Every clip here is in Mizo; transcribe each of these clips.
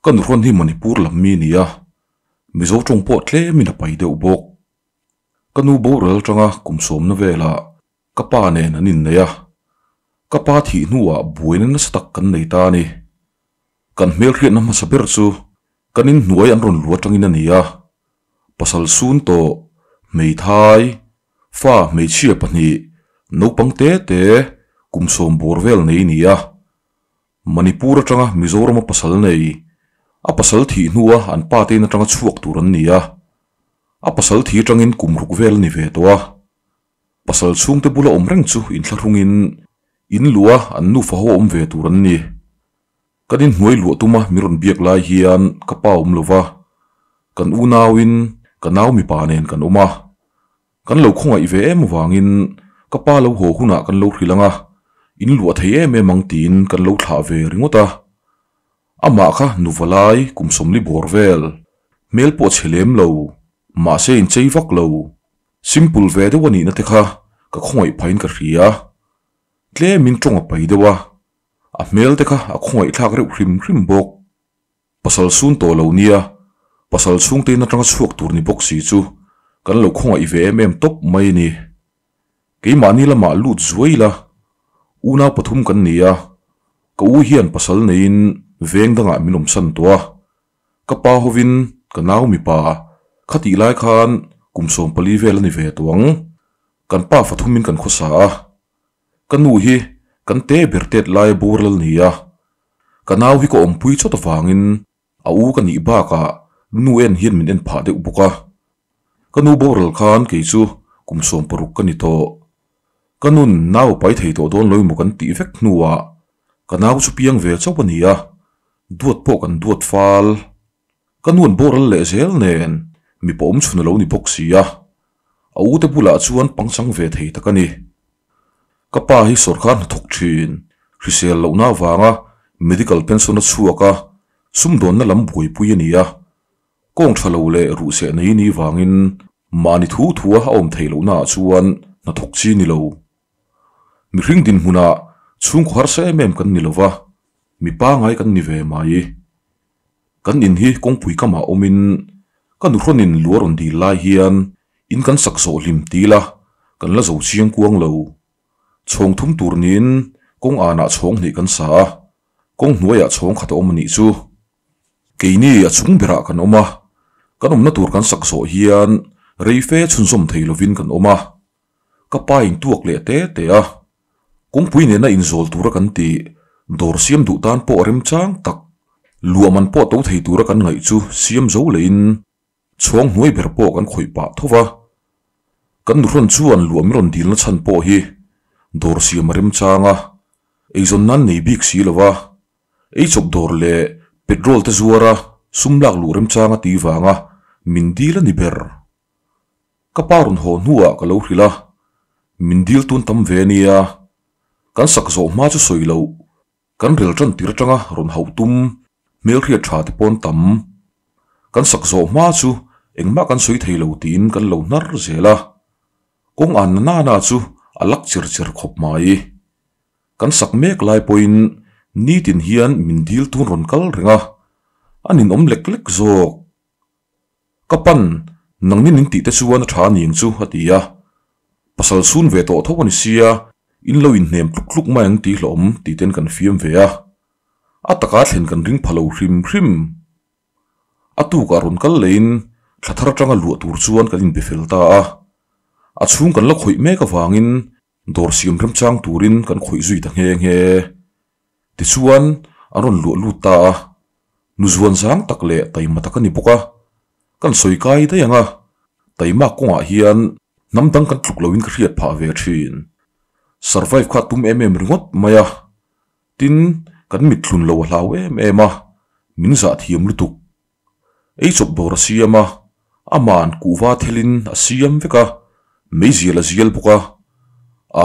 Ka nuhrawn hi Manipur lam mi nia, Mizo tawng pawh tlemin a pai deuh bawk. Ka nu boral atanga kum sawmna velah ka pa nen an innei a, ka pa thih hnuah buaina nasa tak kan nei ta a ni. Kan hmelhriatna hmasa ber chu kan inhnuai an rawn lu atangin a ni a, pasal sun tawh, hmeithai, fa hmeichhia pahnih, naupang te te, kum sawm bawr vel nei a ni a. Manipur atanga Mizorama pasal nei, a pasal thih hnua an pa te in atanga chhuak tur an ni a. A pasal thi atangin kum ruk vel a ni ve tawh a. Pasal chhungte bula awm reng chu inthlahrungin in luah an nufa ho awm ve tur an ni. Kan inhnuai luah tuma min rawn biak lai hian ka pa awm lo va, kan unauin ka nau mipa nen kan awm a. Kan lo khawngaih ve em avangin ka pa lo haw hunah kan lo hrilh ang a, in luah thei em em ang tiin kan lo thlah ve ringawt a. Amah kha nu valai kum sawmli bawr vel, hmel pawh chhe lem lo, mahse inchei vak lo, simple ve deuh a nihna te kha ka khawngaih phahin ka hria. Tlemin tawng a pai deuh a, a hmel te kha a khawngaihthlak reuh hrim hrim bawk. Pasal sun tawh lo nia, pasal chhungte in atanga chhuak tur ni bawk si chu kan lo khawngaih ve em em tawp mai a ni. Keimahni lamah lut zuai ila, unau pathum kan ni a, ka u hian pasal neiin veng dangah min awmsan tawh a, ka pa hovin ka nau mipa khatih lai khan kum 14 vel a ni ve tawh ang, kan pa fathumin kan khawsa a, Ka nu hi kan te ber tet lai a boral ni a, ka nau hi ka awmpui chawt avangin a u ka nih bakah nu en hian min en phah deuh bawk a. Ka nu boral khan kei chu kum 16 ka ni tawh. Ka nun nau pai thei tawh dawn lo emaw kan tih vek hnuah ka nau chu piang ve chauh a ni a, duat pawh kan duat fal. Ka nuan boral leh zel nen mipa awm chhun a lo ni bawk si a, a ute bulah chuan pangchang ve thei tak a ni. Ka pa hi sawrkar hnathawk thin, hrisel lohna avanga medical pension a chhuak a, sumdawnna lam buaipui a ni a. Kawng tha lo leh ruhseh nei ni vangin mahni thu thua a awm theih lohnaah chuan hnathawk chi ni lo. Mihring dinhmunah chhungkaw harsa em em kan ni lo va, mi pangai kan ni ve mai. Kan in hi kawngpui kamah awmin ka nuhrawnin lu a rawn dil lai hian in kan sak zawh hlim ti ila kan la zo chiang kuang lo. Chhawng thum tur niin kawng anah chhawng hnih kan sa a, kawng hnuaiah chhawng khat a awm a nih chu. Keini a chung berah kan awm a, kan awmna tur kan sak zawh hian rei fe chhunzawm thei lovin kan awm a. Ka pa in tuak leh te te a, kawngpui nena inzawl tura kan tih dawr siam duh tan pawh remchang tak, luah man pawh to thei tura kan ngaih chu siam zo lehin chhawng hnuai ber pawh kan khawih pah tho va. Kan nuhrawn chuan luah min rawn dilna chhan pawh hi dawr siam a remchang a, eizawn nan nei bik si lo va, eichawp dawr leh petrol te zuara sum lak luh remchang a tih vanga min dil a ni ber. Ka pa rawn haw hnuah ka lo hrilh a, min dil tun tam ve a nia, kan sak zawh hma chu sawi loh, kan rel tan tir atanga rawn hauh tum hmelhriat tha te pawn tam. Kan sak zawh hma chu engmah kan sawi thei lo tiin kan lo hnar zel a, kawng an na nana chu a lak cher cher khawp mai. Kan sak mek lai pawhin nitin hian min dil tun rawn kal reng a, a ninawm lek lek zawk. Ka pan, nangni min tih te chuan a tha ning chu, a ti a. Pasal chhun ve tawh tho a ni sia, in lo inhnem tluk tluk mai ang tih hlawm tih ten kan fiam ve a. A taka thlen kan ring pha lo hrim hrim. A tukah rawn kal leiin thla thar atanga luah tur chuan kan inbe fel ta a. A chhung kan la khawih mek avangin dawr siam remchang turin kan khawih zui ta nghe nghe. Tichuan, an rawn luah lut ta a, nu zuan zang tak leh taima tak a ni bawk a, kan sawi kai daih ang a, taima kawngah hian hnam dang kan tluk loin ka hriat phah ve thin. Survive kha tum em em ringawt mai a, tin, kan mithlun lo a hlau em em a, min zah thiam lutuk. Eichawp dawr a siam a, ama'n kuhva thelin a siam vek a, meizial a zial bawk a.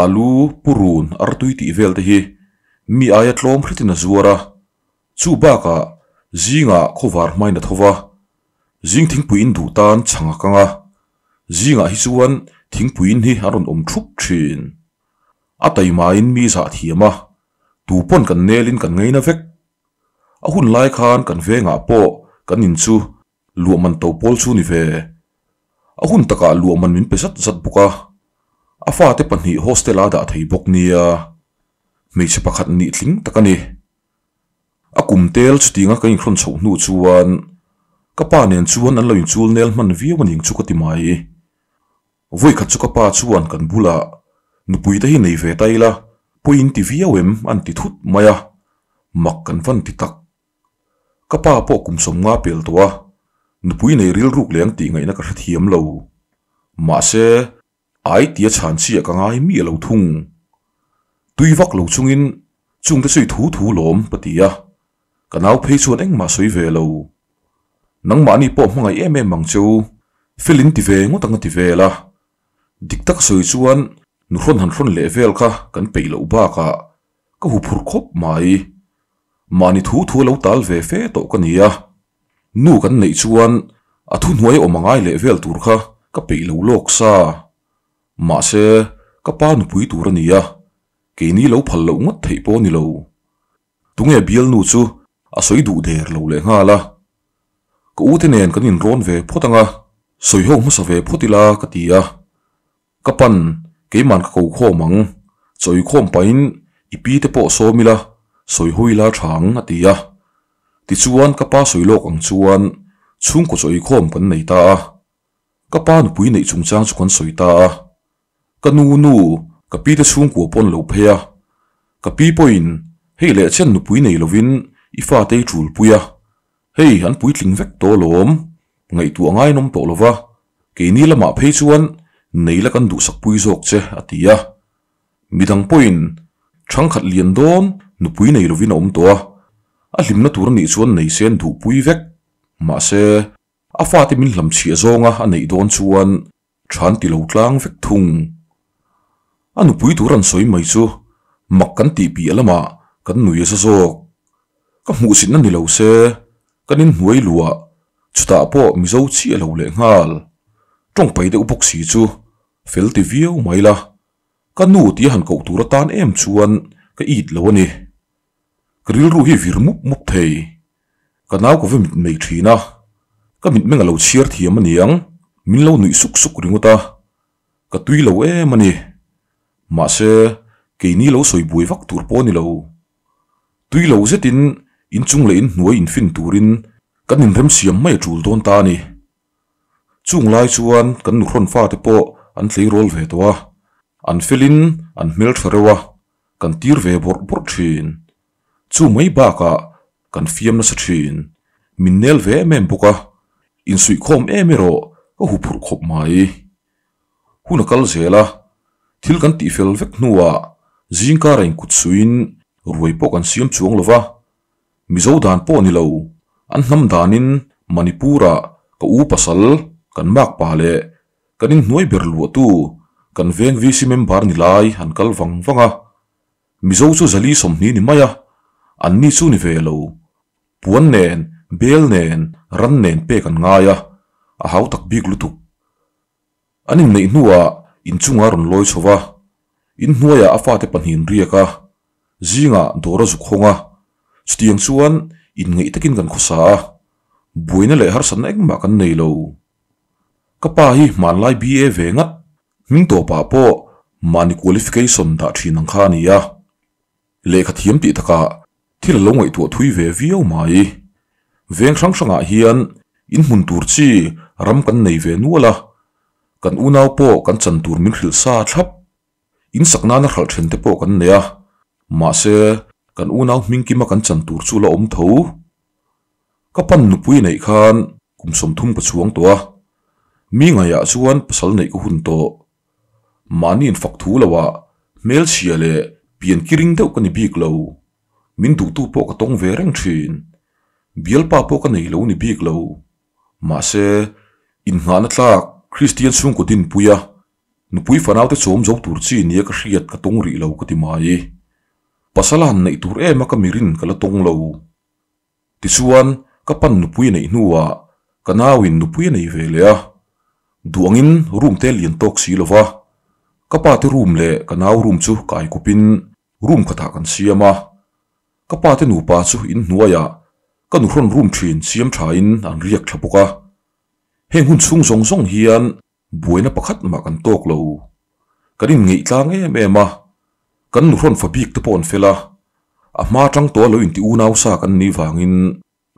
Alu, purun, artui tih vel te hi mi aia tlawm hretin a zuar a, chu bakah zingah khawvar hmain a tho va, zing thingpui in duh tan chhang a kang a, zingah hi chuan thingpui in hi an rawn awm thup thin. A taimain mi zah thiam a, tu pawn kan nelin kan ngaina vek. A hun lai khan kan vengah pawh kan in chu luah man to pawl chu ni ve. A hun takah luah man min pe zat zat bawk a, a fate pahnih hostel-a dah thei bawk nia. Hmeichhe pakhat nih tling tak a ni. A kum tel chutinga ka inhrawn chhoh hnu chuan ka pa nen chuan an lo inchul nel hman viau a ning chu ka ti mai. Vawikhat chu ka pa chuan kan bulah nupui te hi nei ve ta ila pawi in ti viau em an ti thut mai a, mak kan van ti tak. Ka pa pawh kum sawmnga pel tawh a, nupui nei rilruk leh ang tih ngaihna ka hrethiam lo. Mahse, Ai tia chhan chiah ka ngai miah lo thung. Tui vak lo chungin chungte chu i thu thu lawm ka ti a, ka nau phei chuan engmah sawi ve lo. Nangmahni pawh hmangaih em em ang cheu, fel in ti ve ngawt ang a ti vel a. Dik tak sawi chuan nuhrawn han hrawn leh vel kha kan peih loh bakah ka huphurh khawp mai. Mahni thu thu a lo tal ve fe tawh ka ni a. Nu kan neih chuan a thuhnuai awm a ngai leh vel tur kha ka peih lo lawk sa. Mahse, ka pa nupui tur a ni a, keini lo phal loh ngawt theih pawh a ni lo. Tunge bialnu chu a sawi duh der lo leh nghal a. Ka ute nen kan inrawn ve phawt ang a, sawi ho hmasa ve phawt ila ka ti a. Ka pan, keiman ka ko khawm ang, chawi khawm pahin i pi te pawh sawm ila, sawi hawi ila tha ang a ti a. Tichuan ka pa sawi lawk ang chuan chhungkaw chawi khawm kan nei ta a. Ka pa nupui neih chungchang chu kan sawi ta a. Ka nu nu, ka pi te chhungkua pawh an lo phei a. Ka pi pawhin hei leh chen nupui nei lovin i fate i tul pui a, hei an puitling vek tawh alawm, ngaihtuah ngainawm tawh lova, Keini lamah phei chuan nei la kan duhsak pui zawk che, a ti a. Midang pawhin thangkhat lian dawn nupui nei lovin a awm tawh a, a hlimna tur a nih chuan nei se an duhpui vek. Mahse, a fate min hlamchhiah zawnga a neih dawn chuan tha an ti lo tlang vek thung. A nupui tur an sawi mai chu mak kan tih piah lamah kan nui a za zawk. Ka hmuhsitna ni lo se, kan inhnuai luah, chutah pawh Mizo chiah lo leh nghal. Tawngpai deuh bawk si chu fel ti viau mai la, ka nu tia han koh tur atan em chuan ka it lo a ni. Ka rilru hi vir mup mup thei. Ka nau ka va mit mai thin a, ka mitmeng a lo chhiar thiam a niang, min lo nuih suk suk ringawt a, ka tui lo em a ni. Mahse, keini lo sawi buai vak tur pawh a ni lo. Tui lo zetin inchung leh inhnuai infin turin kan inremsiam mai a tul dawn ta a ni. Chung lai chuan kan nuhrawn fate pawh an tleirawl ve tawh a, an felin an hmeltha reuh a, kan tir ve bawrh bawrh thin. Chu mai bakah kan fiam nasa thin. Min nel ve em em bawk a, insuihkhawm em erawh ka huphurh khawp mai. Hun a kal zel a, thil kan tihfel vek hnuah zingkara inkut suiin ruai pawh kan siam chuang lo va, Mizo dan pawh ni lo, an hnam danin Manipur-ah ka u pasal, kan makpa leh kan inhnuai ber luahtu kan veng VC member ni lai an kal vang vang a, Mizo chu zali 20 ni mai a, anni chu ni ve lo. Puan nen, bel nen, ran nen pek an ngai a, a hau tak bik lutuk. An inneih hnuah inchungah a rawn lawi chho va, inhnuaiah a fate pahnihin riak a, zingah dawr a zuk hawng a, chutiang chuan inngeih takin kan khawsa a, buaina leh harsatna engmah kan nei lo. Ka pa hi hmanlai BA ve ngat, hming tawpah pawh mahni qualification dah thin ang kha a ni a. Lehkha thiam tih takah thil a lo ngaihtuah thui ve viau mai. Veng hrang hrangah hian inhmun tur chi ram kan nei ve nual a, kan unau pawh kan chan tur min hrilh sa thlap. Insak nana hralh then te pawh kan nei a, mahse kan unau hming kima kan chan tur chu la awm tho. Ka pan nupui neih khan kum 30 ka chhuang tawh a, mi ngaiah chuan pasal neih ka hun tawh. Mahni infak thu loah hmelchhia leh pian kiring deuh ka ni bik lo. Min duhtu pawh ka tawng ve reng thin. Bialpa pawh ka nei lo ni bik lo. Mahse, innghahna tlak Kristian chhungkaw dinpuia nupui fanaute chawm zo tur chi nia ka hriat ka tawng rih lo ka ti mai. Pasal a han neih tur em a ka mirin ka la tawng lo. Tichuan, ka pan nupui a neih hnuah ka nauin nupui a nei ve leh a. Duh angin room te lian tawk si lo va, ka pa te room leh ka nau room chu kai kawpin room khatah kan siam a. Ka pa te nupa chu inhnuaiah Ka nuhrawn room thin siam thain an riak thla bawk a. Heng hun chhung zawng zawng hian buaina pakhat mah kan tawk lo. Kan inngeih tlang em em a, kan nuhrawn fa bik te pawh an fel a, a hma atang tawh a lo inti unau sa kan nih vangin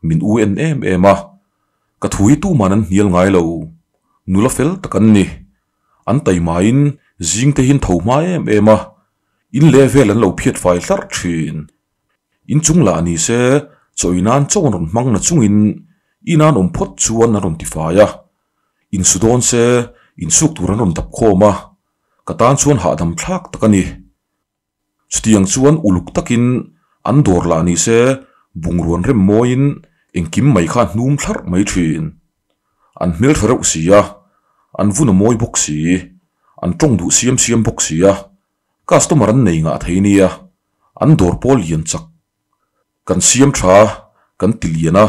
min u en em em a, ka thu hi tuman an hnial ngai lo. Nula fel tak an ni. An taimain zing te hi an tho hma em em a, in leh vel an lo phiat fai hlarh thin. In chung lah ni se, chawi nan chaw an rawn hmang na chungin in an awm phawt chuan an rawn ti fai a. Insu dawn se, insuk tur an rawn dap khawm a, ka tan chuan hahdam thlak tak a ni. Chutiang chuan uluk takin an dawr lah ni se, bungruan rem mawiin engkim mai kha a hnum thlarh mai thin. An hmeltha reuh si a, an vun a mawi bawk si, an tawng duh siam siam bawk si a, Customer an nei ngah thei nia, an dawr pawl lian chak. Kan siam tha, kan ti lian a,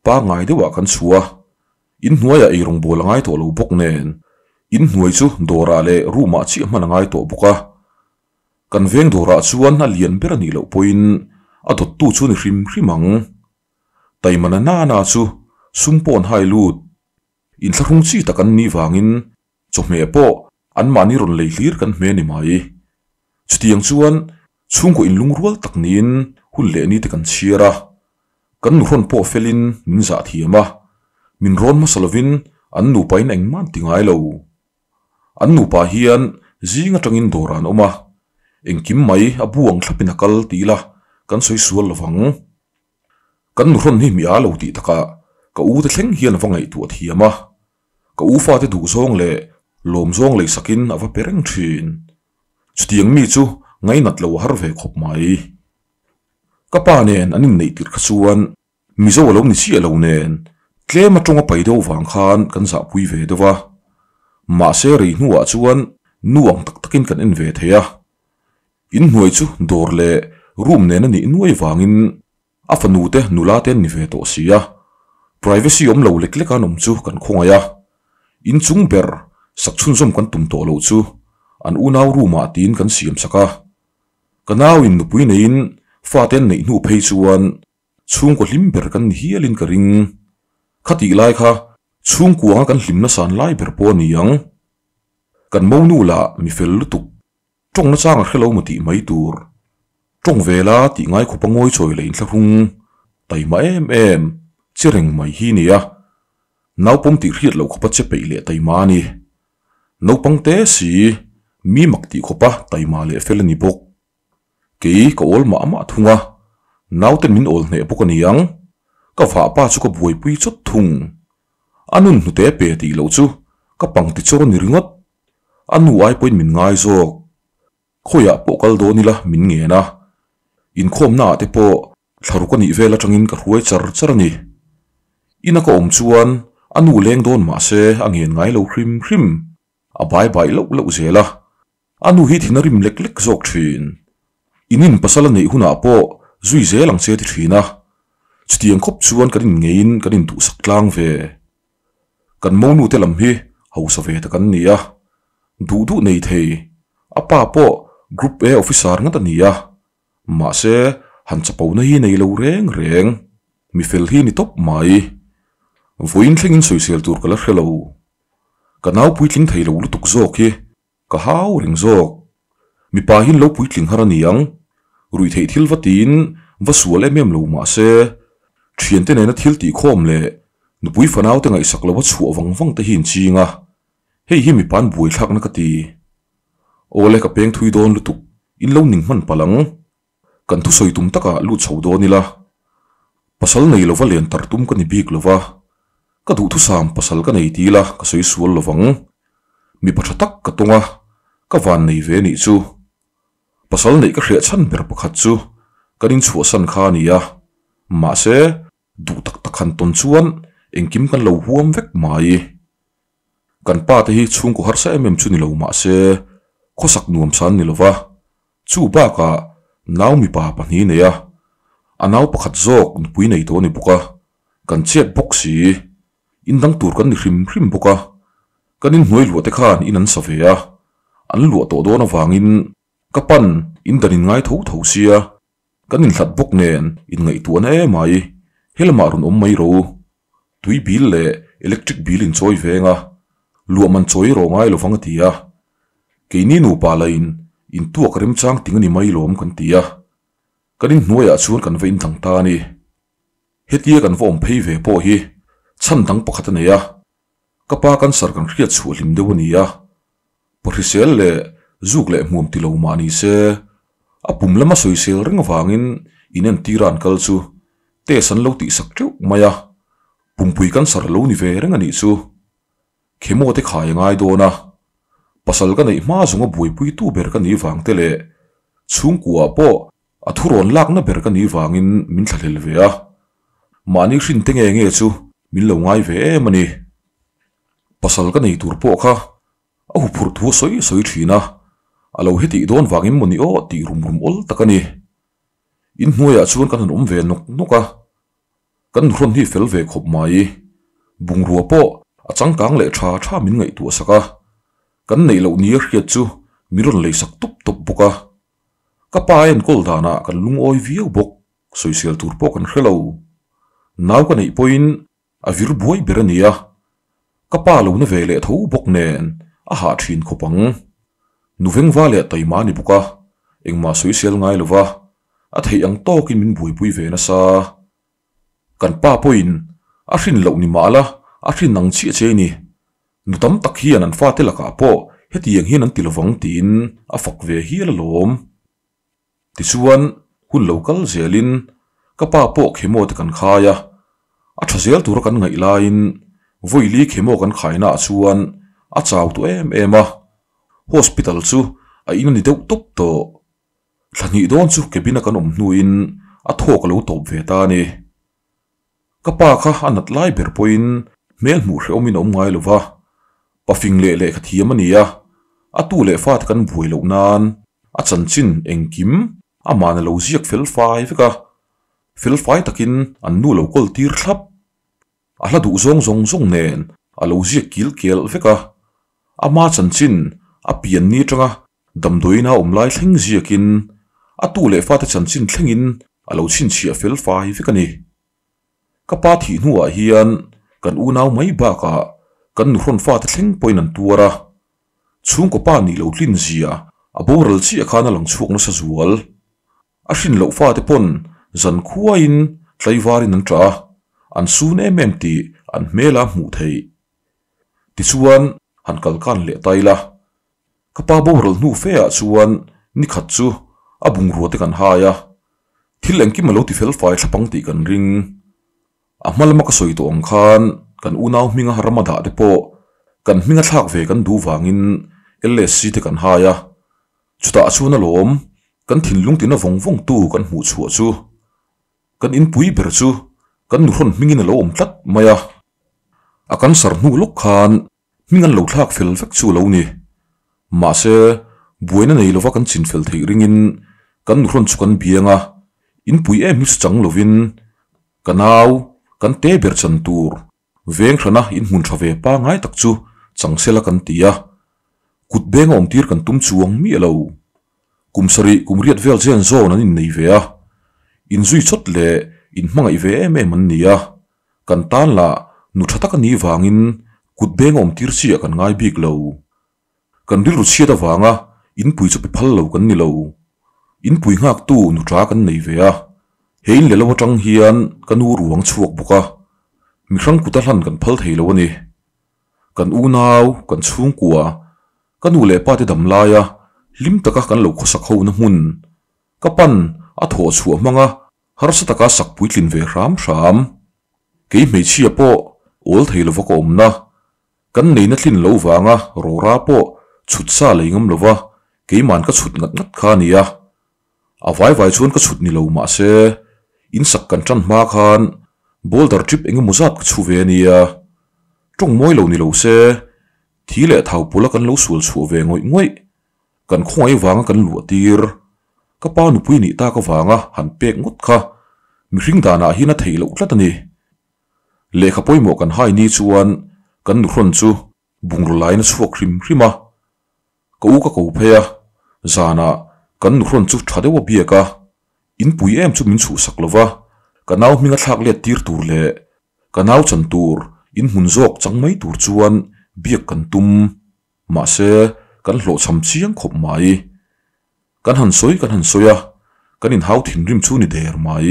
pangngai deuhah kan chhuah a. In hnuaiah eirawng bawl a ngai tawh lo bawk nen, in hnuai chu dawrah leh room-ah chiah hman a ngai tawh bawk a. Kan veng dawrah chuan a lian ber a nih loh pawhin a dawttu chu ni hrim hrim ang. Taimana nana chu sum pawh an hai lut. Inthlahrung chi tak an nih vangin Chawhmeh pawh anmahni rawn lei hlir kan hme ni mai. Chutiang chuan chhungkaw inlungrual tak niin hun leh ni te kan chhiar a. Kan nuhrawn pawh felin min zah thiam a, min rawn hmasa lovin an nupain engmah an ti ngai lo. An nupa hian zing atangin dawr an awm a, engkim mai a bu ang thlapin a kal ti ila kan sawi sual lovang. Kan nuhrawn hi mi a lo tih takah ka u te thleng hian a va ngaihtuah thiam a. Ka u fate duh zawng leh lawm zawng lei sakin a va pe reng thin. Chutiang mi chu ngainat lo a har ve khawp mai. Ka pa nen an inneih tirh kha chuan Mizo a lo ni chiah lo nen tlem atanga pai deuh vang khan kan zahpui ve deuh a. Mahse rei hnuah chuan nu ang tak takin kan en ve thei a. Inhnuai chu dawr leh room nen a nih nuai vangin A fanu te nula te an ni ve tawh si a, privacy awm lo lek lek a an awm chu kan khawngaih a. Inchung ber sak chhunzawm kan tum tawh loh chu an unau room ah tiin kan siam sak a. Ka nau in nupui neiin fate an neih hnu phei chuan chhungkaw hlim ber kan ni hialin ka ring. Khatih lai kha chhungkuanga kan hlimna san lai ber pawh a ni ang. Kan monu lah mi fel lutuk Tawng na chang a hre lo maw tih mai tur. Tawng ve la tih ngai khawp a ngawi chawi leh inthlahrung taima em em che reng mai hi nia. Naupawm tih hriat loh khawpa che peih leh taima a ni. Naupang te si mi mak tih khawpa taima leh fel a ni bawk. Kei ka awl mah mah thung a, nauten min awl hneh bawk a ni ang. Ka vahpa chu ka buaipui chawt thung. A nun hnute pe tih loh chu ka pang ti chawr a ni ringawt. A nu ai pawhin min ngai zawk. Khawiah pawh kal dawn ila min ngen a. Inkhawmna ah te pawh thlaruk a nih vel atangin ka hruai char char a ni. Ina ka awm chuan a nu leng dawn mah se a ngen ngai lo hrim hrim. A bai bai loh loh zel a. A nu hi thin a rim lek lek zawk thin. In in pasal a neih hunah pawh zui zel ang che ti thin a. Chutiang khawp chuan kan inngeiin kan induhsak tlang ve. Kan monu te lam hi hausa ve tak an ni a, duh duh nei thei, a pa pawh Group A officer ngat a ni a, mahse han chapona hi nei lo reng reng, mi fel hi ni tawp mai. Vawiin thlengin sawisel tur ka la hre lo. Ka nau puitling thei lo lutuk zawk hi Ka hau reng zawk. Mipa hi lo puitling har a ni ang. Ruihtheih thil va tiin va sual em em lo mah se, thiante nena thil tihkhawm leh nupui fanaute ngaihsak lova chhuah vang vang te hi in ching a. Hei hi mipa an buaithlakna ka ti. Awle ka peng thui dawn lutuk, in lo ning hman palh ang. Kan thusawi tum takah lut chho dawn ila, pasal nei lova len tar tum ka ni bik lova, ka duhthusam pasal ka nei ti ila ka sawi sual lovang. Mipa tha tak ka tawng a, ka van nei ve nih chu. Pasal neih ka hriah chhan ber pakhat chu kan inchhuahsan kha a ni a, mahse duh tak tak han tawn chuan engkim kan lo huam vek mai. Kan pa te hi chhungkaw harsa em em chu ni lo mahse khawsak nuam san ni lova, Chu bakah nau mipa pahnih nei a, a nau pakhat zawk nupui nei tawh a ni bawk a, kan chet bawk si. In dang tur kan ni hrim hrim bawk a, kan inhnuai luah te khan in an sa ve a, an luah tawh dawn avangin ka pan in dan in ngai tho tho sia, kan inhlat bawk nen inngaihtuahna em ai. Helamah rawn awm mai rawh u. Tui bill leh electric bill in chawi veng a, luah man chawi rawh ngai lovang a ti a. Keini nupa lain intuak remchang ting a ni mai lawm kan ti a. Kan inhnuaiah chuan kan va indang ta a ni. Hetia kan va awm phei ve pawh hi chhan dang pakhat a nei a, ka pa cancer kan hriat chhuah hlim deuh a ni a, pahrisel leh zuk leh hmuam ti lo mah ni se, a pum lama sawisel reng avangin inentira an kal chu test an lo tihsak teuh mai a, pumpui cancer a lo ni ve reng a nih chu. Chemo te khai a ngai dawn a, pasal ka neih hma zawnga buaipuitu ber ka nih vang te leh chhungkuaah pawh A thurawn lakna ber ka nih vangin min thlahlel ve a, mahni hrin te nge nge chu min lo ngai ve em a ni. Pasal ka nei tur pawh kha a huphurh thu a sawi sawi thin a, a lo hetih dawn vangin maw ni aw tih rum rum awl tak a ni. Inhnuaiah chuan kan han awm ve nawk nawk a, kan nuhrawn hi fel ve khawp mai. Bungrua pawh a changkang leh tha tha min ngaihtuah sak a, kan neih loh nia hriat chu min rawn leisak tawp tawp bawk a. Ka pa a enkawl danah kan lungawi viau bawk, sawisel tur pawh kan hre lo. Nau ka neih pawhin a vir buai ber a ni a, ka pa lo na ve leh tho bawk nen a hah thin khawp ang. Nu vengva leh taima a ni bawk a, engmah sawisel ngai lova a theih ang tawkin min buaipui ve nasa. Kan pa pawhin a hrin loh ni mahla a hrin ang chiah che a ni. Nu tam tak hian an fate lakah pawh hetiang hian an ti lovang tiin a fak ve hial alawm. Tichuan, hun lo kal zelin ka pa pawh chemo te kan khai a, a tha zel tura kan ngaih laiin vawili chemo kan khainaah chuan a chau tawh em em a, hospital chu a in a ni deuh tawp tawh. Thla hnih dawn chu cabin a kan awm hnuin a thawk a lo tawp ve ta a ni. Ka pa kha a nat lai ber pawhin hmel hmuh hrehawmin a awm ngai lo va, pafing leh lehkha thiam a ni a, a tu leh fate kan buai loh nan a chanchin engkim amahna lo ziak fel fai vek a, fel fai takin an nu lo kawl tir thlap. A hla duh zawng zawng zawng nen a lo ziak kil kel vek a, ama chanchin a pian ni atanga damdawiin a awm lai thleng ziakin a tu leh fate chanchin thlengin a lo chhinchhiah fel fai vek a ni. Ka pa thih hnuah hian kan unau mai bakah kan nuhrawn fate thleng pawhin an tuar a, chhungkaw pa nih lo tlin zia a boral chiah khan a lang chhuak nasa zual. A hrin loh fate pawn zan khuaiin tlaivarin an ṭah a, an sun em em tih an hmela hmuh theih. Tichuan, han kalkan leh ta ila. Ka pa boral hnu fe ah chuan nikhat chu a bungrua te kan hai a, thil engkim a lo ti fel fai thlap ang tih kan ring. A hma lama ka sawi tawh ang khan kan unau hminga rama dah te pawh kan hminga thlak ve kan duh vangin LSC te kan hai a, chutah chuan alawm kan thinlung tina vawng vawng tu kan hmuh chhuah chu kan inpui ber chu kan nuhrawn hmingin a lo awm tlat mai a. A cancer hnu lawk khan Hming an lo thlak fel vek chu a lo ni. Mahse, buaina nei lova kan chin fel theih ringin kan nuhrawn chu kan biang a, inpui em hi chu chang lovin ka nau, kan te ber chan tur, veng hrana inhmun tha ve pangngai tak chu chang sela kan ti a. Kut beng a awmtir kan tum chuang miah lo. Kum sarih kum riat vel zen zawn an innei ve a, inzui chawt leh inhmangaih ve em em an ni a. Kan tan lah nu tha tak a nih vangin kut beng awm tir chiah kan ngai bik lo. Kan rilru chhiat avanga inpui chu pe phal lo kan ni lo. Inpui nghaktu nu tha kan nei ve a, he in leh lo atang hian ka nu ruang chhuak bawk a, mihrang kuta hlan kan phal thei lo a ni. Kan unau, kan chhungkua, ka nu leh pa te dam laia hlim taka kan lo khawsak hona hmun, ka pan a thawh chhuah hmanga Harsa taka sak puitlin ve hram hram. Kei hmeichhia pawh awl thei lova ka awmna. Kan neina tlin lo vanga rawra pawh chhut sa lei ngam lova keiman ka chhut ngat ngat kha a nia. A vai vai chuan ka chhut ni lo mahse in sak kan tan hma khan boulder trip eng emaw zat ka chhu ve a nia. Tawng mawi lo ni lo se thi leh thau pawla kan lo sual chhuah ve ngawih ngawih. Kan khawngaih vanga kan luah tir, ka pa nupui nih tak avanga han pek ngawt kha mihring danah hian a theih loh tlat a ni. Lehkha pawimawh kan hai ni chuan kan nuhrawn chu bungraw laiin a chhuak hrim hrim a. Ka u ka ko phei a, zanah kan nuhrawn chu tha deuh a biak a, inpui em chu min chhuhsak lo va. Ka nau hminga thlak let tir tur leh ka nau chan tur in hmun zawk chang mai tur chuan biak kan tum. Mahse, kan hlawhchham chiang khawp mai. Kan han sawi kan han sawi a, kan inhau thinrim chu ni der mai.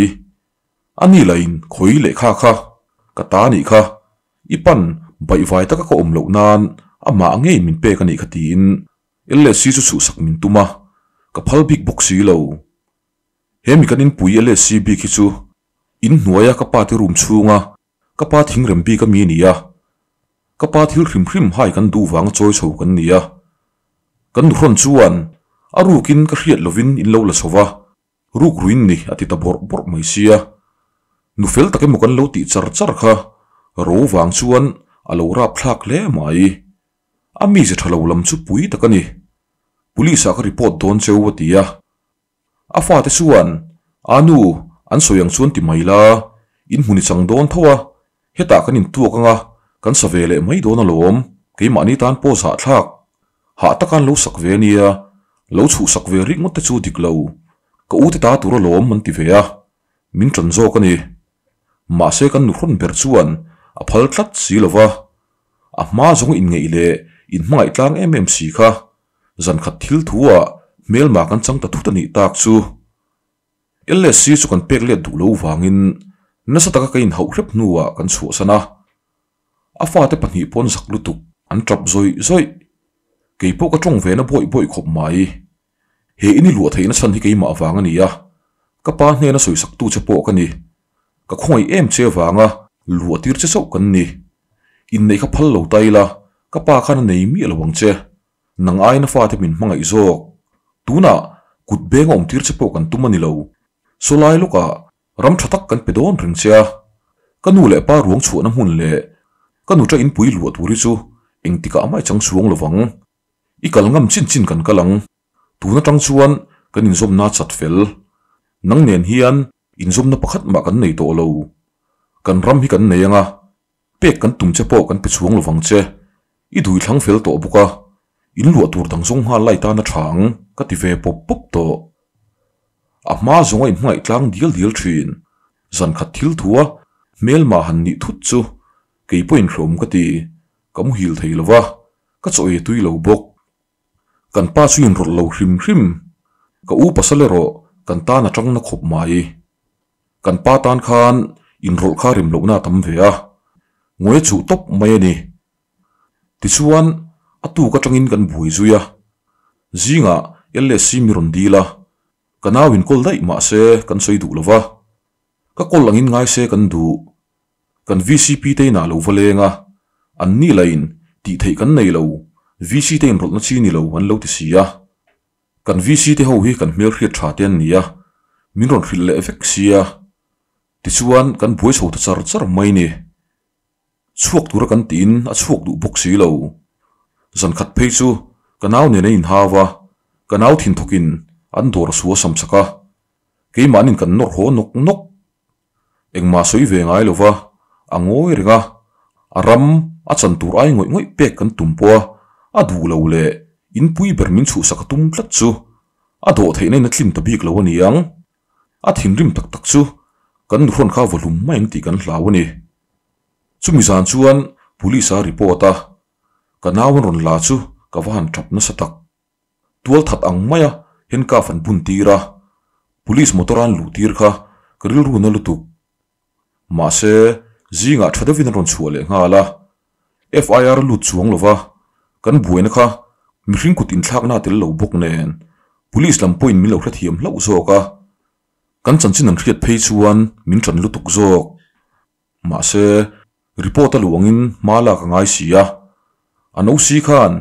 A ni lahin khawi lehkha kha ka ta nih kha, i pan baihvai taka ka awm loh nan amah ngei min pek a nih kha tiin LSC chu chhuhsak min tum a, ka phal bik bawk si lo. He mi kan inpui LSC bik hi chu in hnuaia ka pa te room chhunga ka pa thingrem bik a mi a ni a, ka pa thil hrim hrim hai kan duh vanga chawi chho kan ni a. Kan nuhrawn chuan a rukin ka hriat lovin in lo la chho va, ruk ruin ni a ti ta bawrh bawrh mai sia. Nu fel tak emaw kan lo tih char char kha ro vang chuan a lo rapthlak hle mai. A mize tha lo lam chu pui tak a ni. Police ah ka report dawn cheu a ti a. A fate chuan, A nu, an sawi ang chuan ti mai la, in hmun i chang dawn tho a, hetah kan intuak ang a, kan sa ve leh mai dawn alawm, keimahni tan pawh zahthlak. Hah taka an lo sak ve ania, lo chhuhsak ve ringawt te chu dik lo, ka u te ta tur alawm an ti ve a, min ṭan zawk a ni. Mahse kan nuhrawn ber chuan a phal tlat si lo va, a hma zawng inngeih leh inhmangaih tlang em em si kha. Zan khat thil thu ah hmelma kan chang ta thut a nih tak chu. LSC chu kan pek let duh lo vangin nasa taka ka inhauh hrep hnuah kan chhuahsan a. A fate pahnih pawn zak lutuk an tap zawih zawih. Kei pawh ka tawng ve na bawih bawih khawp mai. He in i luah theihna chhan hi keimah vang a ni a, ka pa hnena sawisaktu che pawh ka ni. Ka khawngaih em che vanga luah tir che chauh kan ni. Inneih kha phal lo ta ila, ka pa khan a nei miah lo ang che. Nang aina fate min hmangaih zawk. Tunah kut beng a awm tir che pawh kan tum a ni lo. Saw lai lawkah ram tha tak kan pe dawn reng che a. Ka nu leh pa ruang chhuahna hmun leh ka nuṭa inpui luah tur hi chu engtikah amah i chang chhuang lo vang. I kal ngam chin chin kan kal ang. Tun atang chuan kan inzawmna chat fel. Nang nen hian inzawmna pakhat mah kan nei tawh lo. Kan ram hi kan nei ang a, pek kan tum che pawh kan pe chhuang lovang che. I dui thlang fel tawh bawk a, in luah tur dang zawng nghal lai tan a tha ang ka ti ve pawp pawp tawh. A hma zawng a inhmangaih tlang dial dial thin. Zan khat thil thu a, hmelma han nih thut chu kei pawh inhreawm ka ti. Ka muhil thei lo va, ka chaw ei tui lo bawk. Kan pa chu inrawlh lo hrim hrim. Ka u pasal erawh kan tan a tang na khawp mai. Kan pa tan khan inrawlh kha rem lohna a tam ve a, ngawi a chuh tawp mai a ni. Tichuan, a tuk atangin kan buai zui a. Zingah LSC mi rawn dil a, ka nau inkawl daih mah se kan sawi duh lo va. Ka kawl angin ngai se kan duh. Kan vcp te inah lo va leng a, an ni lain tih theih kan nei lo, VC te inrawlhna chi ni lo an lo ti si a. Kan VC te ho hi kan hmelhriat tha te an ni a, min rawn hrilh leh vek sia. Tichuan kan buai chho ta char char mai ni. Chhuak tura kan tiin a chhuak duh bawk si lo. Zan khat phei chu ka nau nen an inhau a, ka nau thinthawkin an dawr a sual sam chak a, keimahnin kan nawr haw nawk nawk. Engmah sawi ve ngai lo va, a ngawi reng a, a ram a chan tur ai ngawih ngawih pek kan tum pawh a, a duh lo leh inpui ber min chhuhsak a tum tlat chu a dawh theihna in a tlim ta bik lo a ni ang. A thinrim tak tak chu kan nuhrawn kha vawhlum mai ang tih kan hlau a ni. Chumi zan chuan police a report a, ka nau an rawn la chu ka va han tap nasa tak. Tual that ang maia handcuff an bun tir a, police motor a an luh tir kha ka rilru na lutuk. Mahse, zingah tha deuhin an rawn chhuah leh nghal a, FIR a lut chuang lova, kan buaina kha mihring kut inthlakna a tel lo bawk nen police lam pawhin min lo hrethiam hlauh zawk a, kan chanchin an hriat phei chuan min tan lutuk zawk. Mahse, report a luh angin hma lak a ngai si a. An OC khan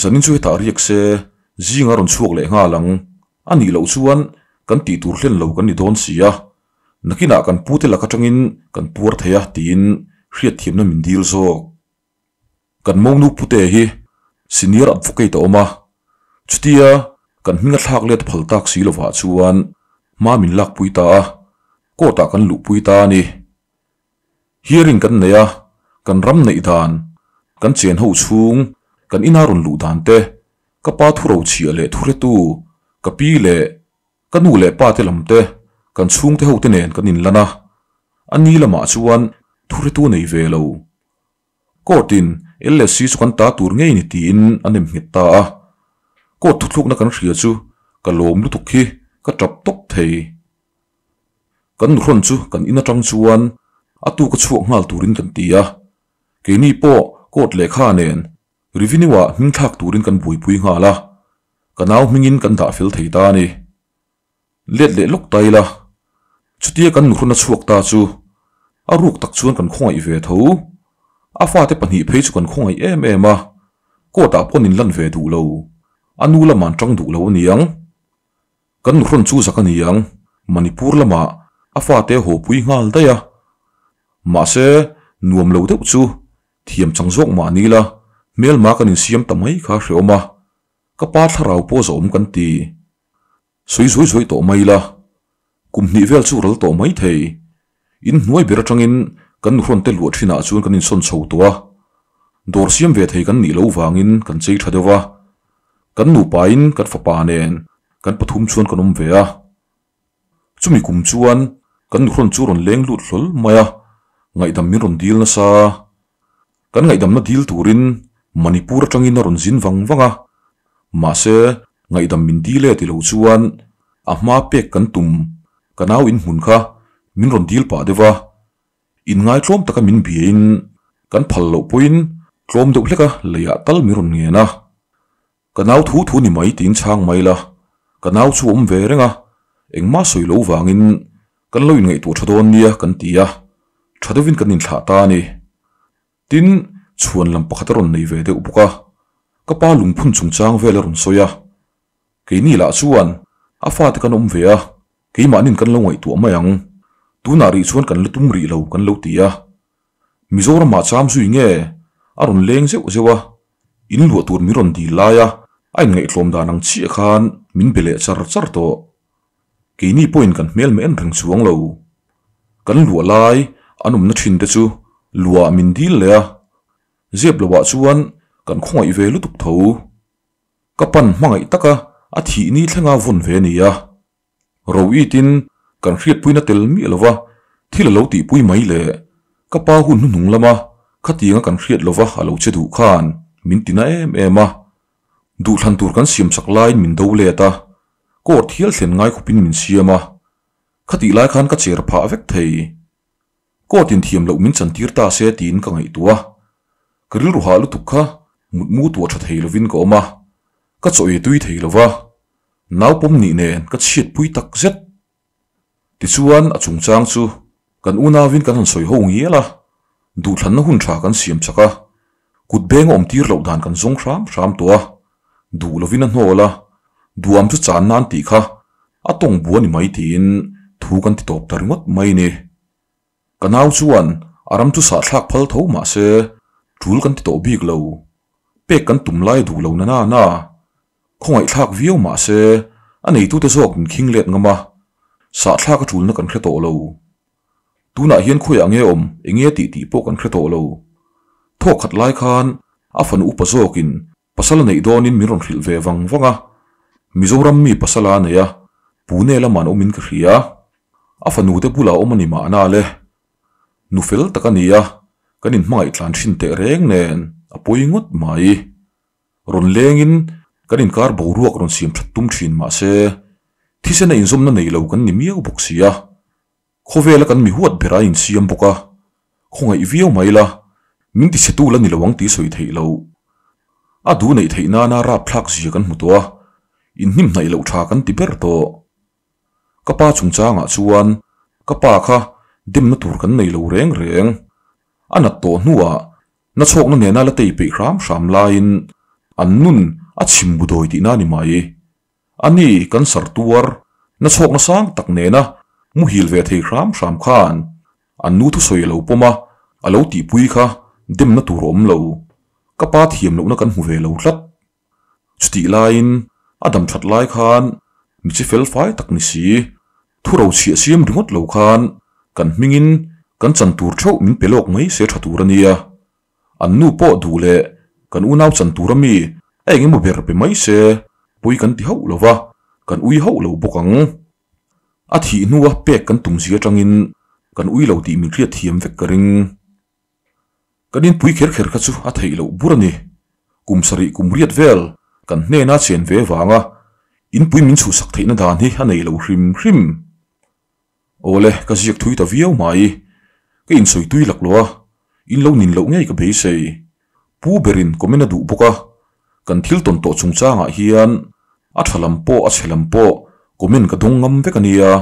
zanin chu hetah riak se, zing a rawn chhuak leh nghal ang. A nih loh chuan kan tih tur hlen lo kan ni dawn si a. Nakinah kan pute lak atangin kan puar thei a tiin hriatthiamna min dil zawk. Kan monu pute hi senior advocate a awm a, chutia kan hming a thlak let phal tak si lovah chuan hma min lakpui ta a, court ah kan luhpui ta a ni. Hearing kan nei a, kan ram neih dan, kan chen ho chhung, kan ina rawn luh dan te, ka pa thu rochhiah leh thuhretu, ka pi leh ka nu leh pa te lam te, kan chhungte ho te nen kan inlan a. A ni lamah chuan thuhretu nei ve lo. Court in LSC chu kan ta tur ngei ni tiin a nem nghet ta a. Court thuthlukna kan hria chu ka lawm lutuk hi ka tap tawp thei. Kan nuhrawn chu kan in atang chuan a tuka chhuak nghal turin kan ti a. Keini pawh court lehkha nen Revenue ah hming thlak turin kan buaipui nghal a, ka nau hmingin kan dah fel thei ta a ni. Let leh lawk ta ila, chutia kan nuhrawn a chhuak ta chu a ruk tak chuan kan khawngaih ve tho. A fate pahnih phei chu kan khawngaih em em a, court ah pawn in lan ve duh lo, a nu lamah an tang duh lo a niang. Kan nuhrawn chu zak a niang, Manipur lamah a fate a haw pui nghal daih a. Mahse, nuam lo deuh chu Thiam chang zawk mah ni la, hmelma kan insiam ta mai kha hreawm a, ka pa thlarau pawh zawhawm kan ti. Sawi zuai zuai tawh mai la, kum hnih vel chu ral tawh mai thei. In hnuai ber atangin kan nuhrawn te luah thinah chuan kan insawn chho tawh a, dawr siam ve thei kan nih loh vangin kan chei tha deuh a, kan nupain kan fapa nen kan pathum chuan kan awm ve a. Chumi kum chuan kan nuhrawn chu rawn leng lut hlawl mai a, ngaihdam min rawn dil nasa. Kan ngaihdamna dil turin Manipur atangin a rawn zin vang vang a, mahse ngaihdam min dil e ti lo chuan a hma pek kan tum ka nau inhmun kha min rawn dil pah deuh a, inngai tlawm taka min biain kan phal loh pawhin tlawm deuh hleka leiah tal min rawn ngen a. Ka nau thu thu ni mai tiin chhang mai la, ka nau chu awm ve reng a, engmah sawi lo vangin kan lo inngaihtuah tha dawn nia kan ti a, tha deuhin kan inthlah ta a ni. Tin, chhuan lam pakhat a rawn nei ve deuh bawk a, ka pa lungphun chungchang vel a rawn sawi a, keini lah chuan a fate kan awm ve a, keimahnin kan lo ngaihtuah mai ang, tunah rih chuan kan la tum rih lo kan lo ti a. Mizoramah cham zui nge a rawn leng zeuh zeuh a, in luah tur min rawn dil lai a, a inngaihtlawm dan ang chiah khan min be leh char char tawh. Keini pawhin kan hmel meh en reng chuang lo. Kan luah lai an awmna thin te chu luah min dil leh a, zep loah chuan kan khawngaih ve lutuk tho. Ka pan hmangaih taka a thih ni thlenga vawn ve a ni a. Rohit-in kan hriatpuina tel miah lova thil a lo tihpui mai le, ka pa hun hnuhnung lama khatianga kan hriat lova a lo che duh khan min ti na em em a. Duhthlan tur kan siamsak laiin min do let a, court hial thlen ngai khawpin min siam a, khatih lai khan ka cher phah vek thei. Court in thiam loh min chantir ta se tiin ka ngaihtuah a, ka rilru hah lutuk kha mutmu tuah tha thei lovin ka awm a, ka chaw ei tui thei lova, naupawm nih nen ka chhiatpui tak zet. Tichuan a chungchang chu kan unauin kan han sawi ho ngial a, duhthlanna hun tha kan siam chak a, kut beng a awm tir loh dan kan zawng hram hram tawh a, duh lovin a hnawl a, duam chu chan nan tih kha a tawng bu a ni mai tiin thu kan ti tawp ta ringawt mai ni. Ka nau chuan a ram chu sahthlak phal tho mah se tul kan ti tawh bik lo. Pek kan tum lai duh lo na na na. Khawngaihthlak viau mah se a neitute zawk min khing let ngam a, sahthlak a tulna kan hre tawh lo. Tunah hian khawiah nge awm eng nge tih tih pawh kan hre tawh lo. Thawk khat lai khan a fanu upa zawkin Pasal a neih dawnin min rawn hrilh ve vang vang a, Mizoram mi pasal a nei a, Pune lamah an awmin ka hria. A fanu te bulah awm a ni mahna le. Nu fel tak a ni a, kan inhmangaih tlan thin teh reng nen a pawi ngawt mai. Rawn lengin kan inkar boruak rawn siam that tum thin mah se, thisen a inzawmna nei lo kan ni miau bawk si a. Khawvela kan mi huat ber a insiam bawk a, khawngaih viau mai la, min ti chhetu la ni lo ang tih sawi theih loh. A duh neih theih nana rapthlak zia kan hmu tawh a, inhnim hnaih loh tha kan ti ber tawh. Ka pa chungchangah chuan ka pa kha demna tur kan nei lo reng reng. A nat tawh hnuah nachhawkna nena la tei peih hram hram laiin an nun a chhim bu dawi tihna a ni mai. A ni, cancer tuar, nachhawkna sang tak nena muhil ve thei hram hram khan an nu thusawi a lo pawm a, a lo tihpui kha demna tur a awm lo. Ka pa thiam lohna kan hmu ve lo tlat. Chutih laiin a dam that lai khan mi chi fel fai tak ni si, thu rochhiah siam ringawt lo khan kan hmingin kan chan tur theuh min pe lawk mai se tha tur a nia. An nu pawh duh leh kan unau chan tur ami a eng emaw ber pe mai se pui kan ti hauh lo va, kan ui hauh lo bawk ang. A thih hnua pek kan tum zia atangin Kan ui lo tih min hriat thiam vek ka ring. Kan inpui kher kher kha chu a theih loh bur a ni. Kum sarih kum riat vel kan hnena chen ve vanga inpui min chhuhsak theihna dan hi a nei lo hrim hrim. Awle, ka ziak thui ta viau mai. Ka insawi tui lak lo a, in lo nin loh ngei ka beisei. Pu berin comment a duh bawk a, kan thil tawn tawh chungchangah hian a tha lam pawh a chhe lam pawh comment ka dawng ngam vek a nia.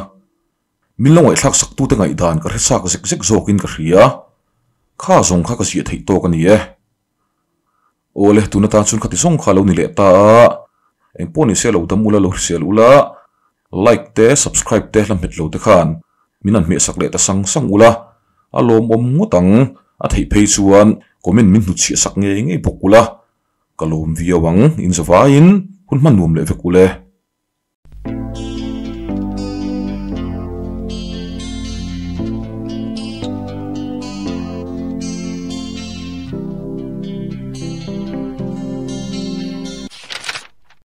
Min lo ngaihthlak saktute ngaihdan ka hre chak zek zek zawkin ka hria. Kha zawng kha ka ziah theih tawk a ni e. Awle, tun atan chuan khati zawng kha a lo ni leh ta a, engpawh ni se lo dam ula lo hrisel ula, like te subscribe te hla hmet lo te khan min han hmehsak leh ta sang sang ula, a lawmawm ngawt ang, a theih phei chuan comment min hnutchhiah sak ngei ngei bawk ula, ka lawm viau ang, inzavaiin hun hman nuam leh vek ule.